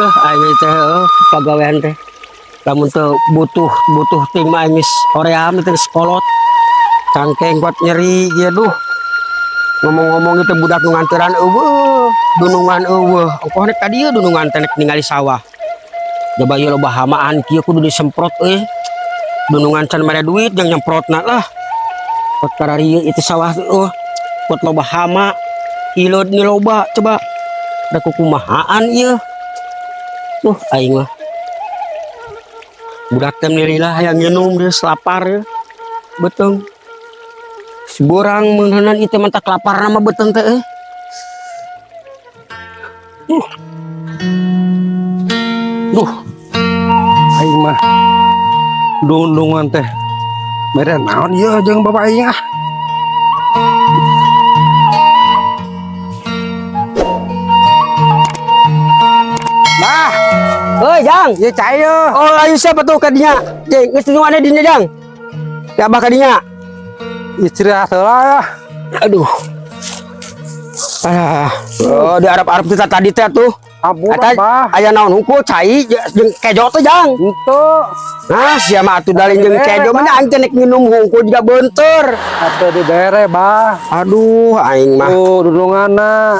Duh, aing teh pagawean teh. Lamun teu butuh butuh ting mah aing geus hoream teh geus kolot. Cangkeng kuat nyeri ieu, duh. Ngomong-ngomong itu budak nu nganteran euweuh, dunungan euweuh. Ongkoh rek ka dieu dunungan teh nek ningali sawah. Coba ieu loba hamaan kieu kudu disemprot euy. Dunungan can mere duit jeung nyemprotna lah. Pot kararieu itu sawah teh euweuh. Pot loba hama. Ileud ni loba coba. Da kukumahaan ieu. Tuh aing mah. Budak teh lila hayang nginum geus lapar ya. Beuteung. Seborang meuneunan ieu teh mantak lapar mah beuteung teh euy. Duh. Duh, Aing mah dunungan teh mere naon ieu jeung bapak aing ah. Bah, Heuy, Jang. Ieu cai ieu. Oh, ayo siapa tuh kadinya? Jeng, geus tunjungan dinya, Jang. Ya abah kadinya. Istirahat heula ya. Aduh. Ah, oh, di Arab-Arab kita tadi teh tuh. Ampun, Eta Bah. Aya naon hungkul cai jeung kejo teh, Jang. Henteu. Nah, sia mah atuh dalin jeung Dibere, kejo mah Bah. Aing teh nek minum hungkul juga beunteur. Atuh dibere, Bah. Aduh, aing mah Tuh dununganna.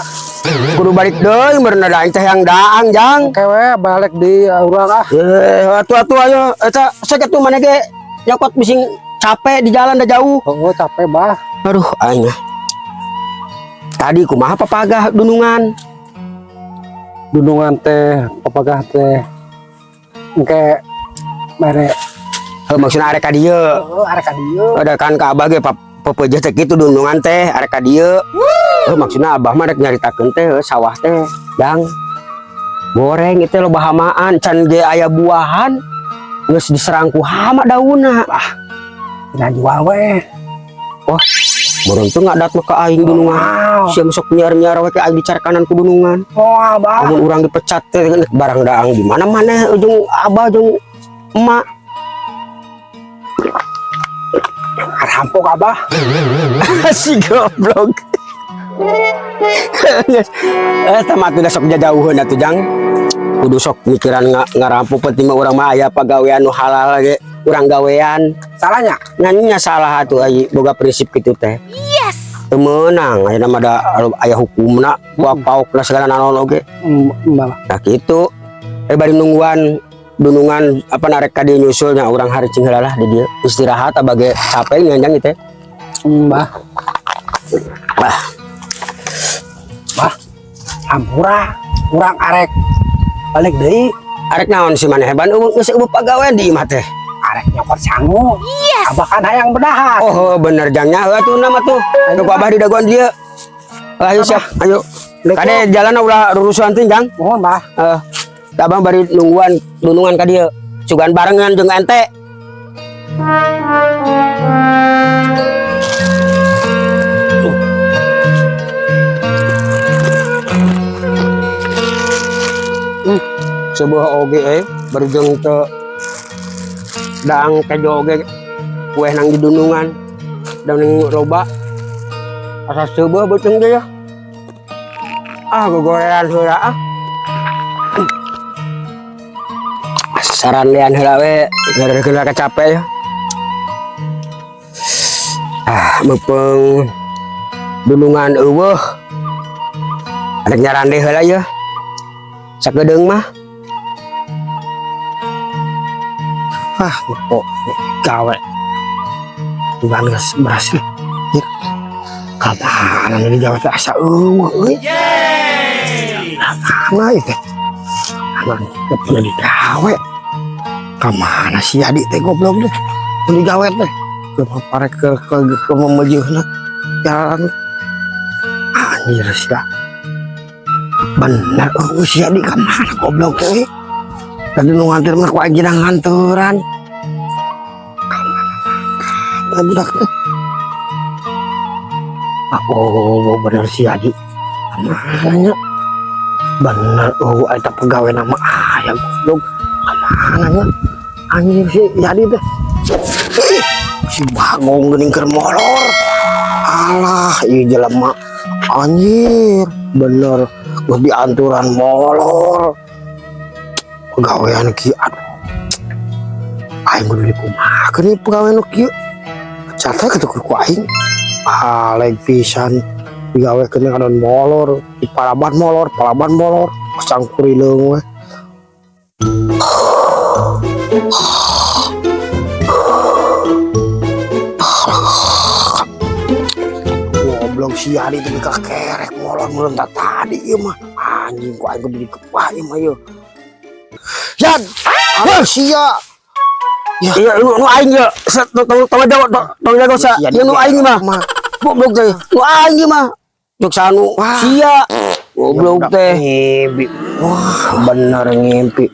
Kudu balik deui meureun da aing teh yang daang, Jang. Oke we balik di urang ah. Eh, atuh atuh ayo eta sok atuh maneh ge nyokot bising capek di jalan dah jauh. Oh, capek, Bah. Aduh, aing mah. Tadi kumaha papagah dunungan? Dunungan teh papagah teh engke mere. Heuh, maksudna arek ka dieu. Oh, arek ka dieu. Ada kan ka abah ge pepeujeuh teh kitu dunungan teh arek ka dieu. Heuh, maksudna abah mah rek nyaritakeun teh heuh, sawah teh, Jang. Goreng itu loba hamaan can ge aya buahan geus diserang ku hama daunna. Tina jual we. Wah, meureun teu ngadat mah ka aing dunungan. Wow. Sia sok nyiar-nyiar we ka aing dicarekanan ku dunungan. Wah, Bah. Lamun urang dipecat teh barang daang di mana-mana ujung abah jeung emak. Rampok abah. Si goblok. Eh, tamat udah sok jauheun atuh, Jang. Kudu sok mikiran ngarampok penting mah urang mah aya pagawean nu halal ge urang gawean. Salahnya? Nyanyinya salah atuh ai boga prinsip kitu teh. Yes. Teu meunang ayeuna mah da aya hukumna, paok lah segala naon oge. Bah. Nah kitu. Eh, bari nungguan dunungan apa narek ka dieu nyusulnya urang haricing heula lah di dieu. Istirahat abah ge capek nyanjang ieu teh. Bah. Ah, Bah. Hampura urang arek balik deui. Arek naon si maneh ban euweuh geus euweuh pagawean di imah teh? Arek nyokot sangu. Yes. Abah kan hayang bedahar. Oh, heuh, bener jangnya heuh atuh nama tuh. Ku abah di dagoan dieu. Ayo siap, ayo. Kade jalan ulah rurusuhan teh, Jang. Mohon, Bah. Eh, abang bari nungguan dunungan ka dieu. Sugan barengan jeung ente. Sebuah oge bari jeung teu daang kejo oge kue nang di dunungan dan loba asa seubeuh beuteung ge ya. Ah, gogorean heula ah. Sarandean heula we gara-gara capek ya. Ah, meupeung dunungan euweuh. Arek nyarande heula ya. Sakedeung mah. Ah, kok gawe. Bukan geus berhasil. Ya. Kamana ini gawe teh asa euweuh euy. Kamana ieu teh? Aman, teu punya digawe. Kamana si Adi teh goblok teh? Mun digawe teh. Ke pare ke memejeuna jalan. Anjir sia. Bener euweuh si Adi kamana goblok teh? Tadi nu nganter mah ku aing nganteran. Kamana budak teh? Ah, oh, bener si Adi. Kamana nya? Bener, oh, eta pegawai nama aya goblok. Kamana nya? Anjir si Adi teh. Ih, si Bagong geuning keur molor. Alah, ieu jelema. Anjir, bener geus dianturan molor. Pagawean kieu, aduh. Aing kudu dikumahakeun ieu pagawean nu kieu. Catat kitu ku aing. Aleg pisan digawekeun ngadon molor, di palaban molor, palaban molor, sangkurileung we. Goblok si Adi teh kerek molor meureun tadi ieu mah. Anjing, ku aing kudu dikepah ieu mah ieu. Yan, ah sia. Iya, nu aing ya, tong tong jago, tong jago sa. Ieu nu aing mah. Goblok teh. Nu aing mah. Cuk sanu sia. Goblok teh. Ngimpi. Wah, bener ngimpi.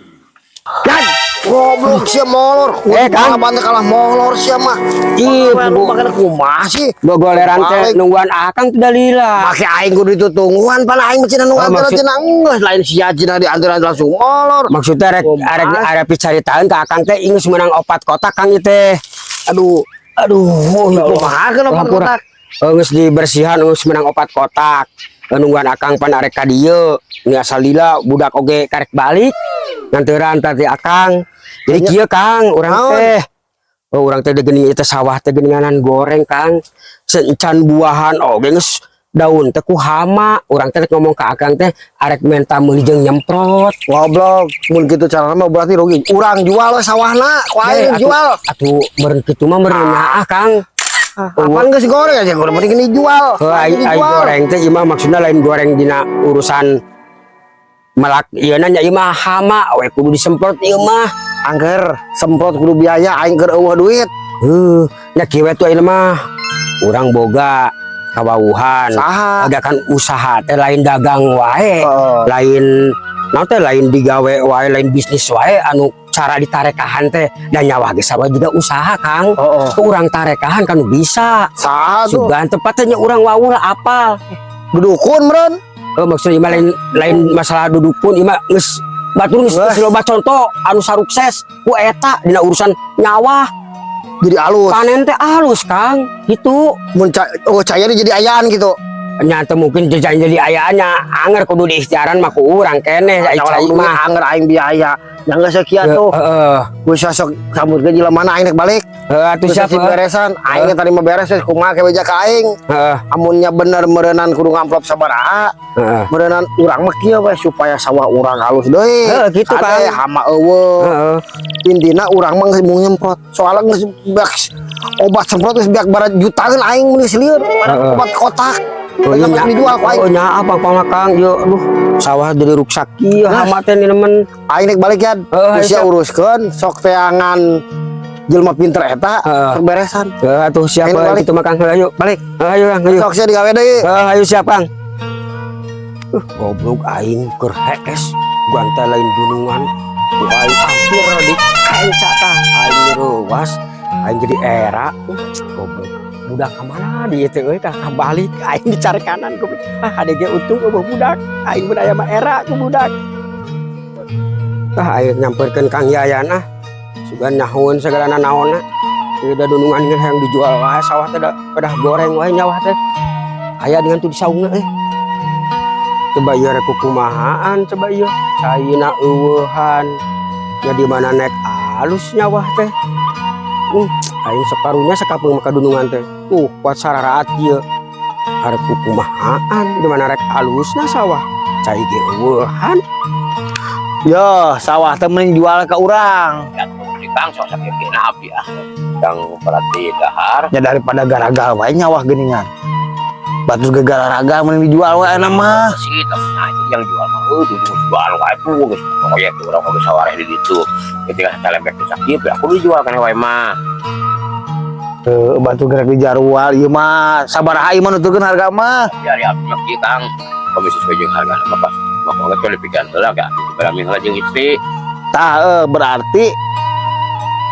Yan, goblok sia molor. Eh, Kang. Kang kalah molor sia mah. Ih, Bu, makan kumaha sih? Gogoleran teh nungguan akang teh dalila. Make aing kudu ditutungguan pan aing mah cenah nu Oh, nganter cenah geus lain sia cenah diantar langsung molor. Maksudnya rek arek arek picaritaeun ka akang teh geus meunang opat kotak Kang ieu teh. Aduh, Aduh, ya Allah. kumaha keun opat Hampura. kotak? Geus dibersihan geus meunang opat kotak. Nungguan akang pan arek ka dieu. Ni asal lila budak oge karek balik. Nganteran tadi akang. Jadi kieu Kang, urang teh. Oh, urang teh geuning ieu teh sawah teh geuninganan goreng Kang. Encan buahan oge geus daun teh ku hama. Urang teh rek ngomong ka akang teh arek menta meuli jeung nyemprot. Goblok, mun kitu carana mah berarti rugi. Urang jual we sawahna, ku aing jual. Atuh meureun kitu mah meureun nyaah Kang. Apaan geus goreng aja goreng mending dijual. Heuh, ai ai goreng teh ieu mah maksudna lain goreng dina urusan melak ieu nya ieu mah hama we kudu disemprot ieu mah. Angger semprot kudu biaya, aing keur eueuh duit. Heuh, nya kieu we tuh ayeuna mah urang boga kawauhan. Saha? Ada kan usaha teh lain dagang wae, Heeh. lain naon teh, lain digawe wae, lain bisnis wae anu cara ditarekahan teh dan nyawa ge sarua juga usaha Kang. Heeh. Urang tarekahan kan bisa. Saha tuh? Sugan tempatnya urang wawuh lah apal. Dudukun meureun. Oh, maksudnya ieu mah lain lain masalah duduk pun, ieu mah geus batur geus geus loba contoh anu sarukses ku eta dina urusan nyawa. Jadi alus. Panen teh alus Kang gitu. Mun oh cair jadi ayaan gitu. Nya teu mungkin jajan jadi ayaannya, anger kudu diikhtiaran mah ku urang keneh ai Cai cai mah mah. Anger aing biaya. Yang geus sekian tuh. Heeh. Geus sok sambutkeun jelema mana aing rek balik. Heeh atuh Geus siap. sip beresan. Aing tadi mah beres geus kumaha ke beja ka aing. Heeh. Amunnya bener meureunan kudu ngamplop sabaraha. Heeh. Meureunan urang mah kieu we supaya sawah urang halus deui. Heeh, gitu, Kade, Kang. hama eueuh. Heeh. Intina urang mah geus mau nyemprot. Soalnya geus beak obat semprot geus beak barat jutaan aing mun geus lieur. Heeh. Obat kotak. Oh, iya, Banyak dijual ku aing. Oh, nya apa apa Kang, yo aduh sawah jadi ruksak kieu hama teh nemen. Aing rek balik ya. Heeh, Geus siap. uruskeun sok teangan jelema pinter eta Heeh. sok beresan. Heeh atuh siap. Aing balik. Kitu mah Kang, ayo. Balik. Ayo Kang, ayo. Sok sia digawe deui. Heeh, ayo siap Kang. Goblok aing keur hees guanta lain dunungan. Ku aing hampir di kaenca tah aing reuwas aing jadi era. Goblok. Budak ka mana dia teh euy tah kabalik aing dicari kanan goblok. Ah ade ge untung eueuh budak aing mun aya mah era ku budak. Tah aing nyamperkeun Kang Yayan ah. Sugan nyahoeun sagalana naonna. Ieu da dunungan geus hayang dijual wae sawah teh da pedah goreng wae nyawa teh. Aya dengan tuh di saungna euy. Coba ieu rek kukumahaan coba ieu. Caina eueuhan. Nya di mana naik alus nyawah teh. Aing separuhnya sekapeung maka dunungan teh. Kuat sararaat ieu. Arek kukumahaan di mana rek alusna sawah. Cai ge eueuhan. Yo, sawah teh mending jual ke urang. Ya tuh, Kang sok sakit abdi ah. Kang berarti dahar. Ya daripada garagal wae nyawah geuningan. Batur ge garagal mending dijual wae enak mah. Sih, tapi nah, itu yang jual mah euy geus jual wae pu geus pokoknya tuh urang oge sawareh di ditu. Ketika calembek teh sakit, ya aku dijual kan wae mah. Heuh, batur gerak dijarual ieu mah sabaraha ieu mah nuturkeun harga mah. Biar ya abdi mah kieu Kang. Komisi sesuai jeung harga mah pas. Mah oge teh dipikiran heula ka abdi berami heula jeung istri. Tah berarti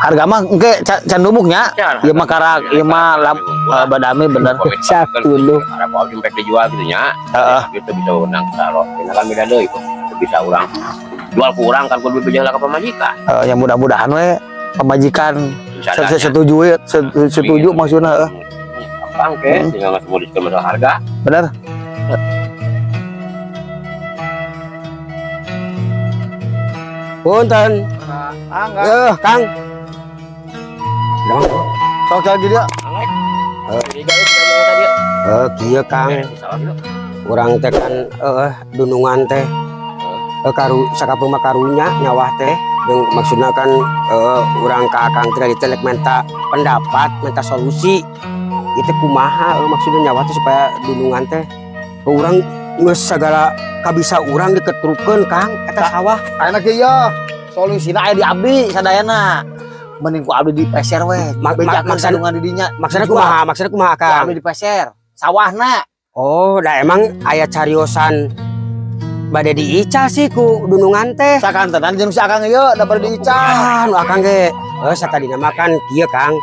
harga mah engke can dubuk nya. Ieu mah karak, ieu mah badami bener. Satu lu. Karena aku abdi mpek dijual gitu nya. Heeh. Itu bisa wenang saro. Ini kan beda deui. Bisa urang jual ku urang kan kudu beja ka pamajikan. Yang mudah-mudahan we pamajikan setuju ya, setuju maksudnya heeh. Gampang ke, tinggal nggak mau diskon masalah harga. Bener. Punten. Ah, enggak. Eh, Kang. Dong. Sok jalan di dia. Eh, kieu, Kang. Urang teh kan dunungan teh. Eh, karu sakapeung mah karunya nyawah teh. Jeung maksudna kan urang ka Akang teh tadi teh minta pendapat, minta solusi. Itu kumaha maksudnya nyawah teh supaya dunungan teh urang geus sagala kabisa urang diketrukeun, Kang, eta sawah. Ayeuna kieu ya. Solusina aya di abdi sadayana. Mending ku abdi dipeser we. Bejakeun kandungan di dinya. Maksudnya Dijual. kumaha? Maksudnya kumaha, Ku Kang? abdi dipeser. Sawahna. Oh, dah emang aya cariosan bade diical sih ku dunungan teh. Sakantenan jeung si Akang ieu da bade diical. Ah, nu Akang ge. Eh, sakadina mah kan kieu, Kang.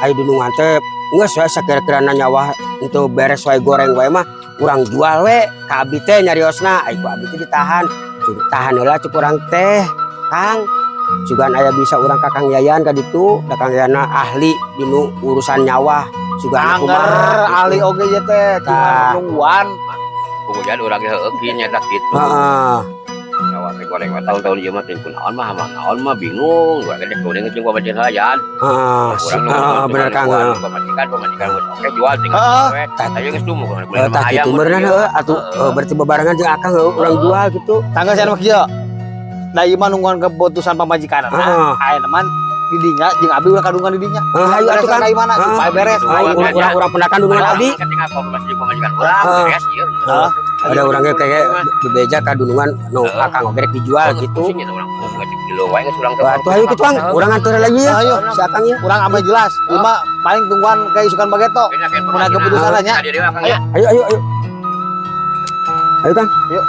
Aya dunungan teh geus we sakira-kirana nyawah untuk beres wae goreng wae mah urang jual we ka abi teh nyariosna. Ai ku abi teh ditahan. Suruh tahan heula cek urang teh, Kang. Sugan aya bisa urang ka Kang Yayan ka ditu, da Kang Yayan ahli dinu urusan nyawah. Sugan Angger kumaha ahli oge ieu teh, Tah. cuma nungguan. Kemudian urang ge heueuh kieu nyata kitu. Nyawa teh goreng mah tahun-tahun ieu mah teh kunaon mah mah naon mah bingung. Urang ge kuning jeung pamajikan hayaan. Heeh, bener, Kang. Heeh. Pamajikan geus oke jual tinggal we. Ayo geus tuh Eh, tah kitu meureunna heueuh atuh berarti bebarengan jeung Akang heueuh urang jual gitu. Tangga saya mah kieu. Da ieu mah nungguan keputusan pamajikan. Ayeuna mah di dinya jeung abdi ulah kadungan di dinya. Heeh, hayu atuh, Kang. Ka mana supaya beres. Hayu urang urang urang pendakan dunungan abdi. Ketika konfirmasi jeung pamajikan urang beres ieu. Heeh. Ada orangnya kayak bebeja ka dunungan nu Akang oge rek dijual gitu. Pusing ya urang kilo wae geus urang. Wah, atuh hayu kitu, Kang, urang anteur lagi ya. Ayo. Si Akang ya. Urang ambil jelas. Ieu mah paling tungguan ka isukan bageto. Mun keputusan nya. Ayo ayo ayo. Ayo, Kang. Yuk.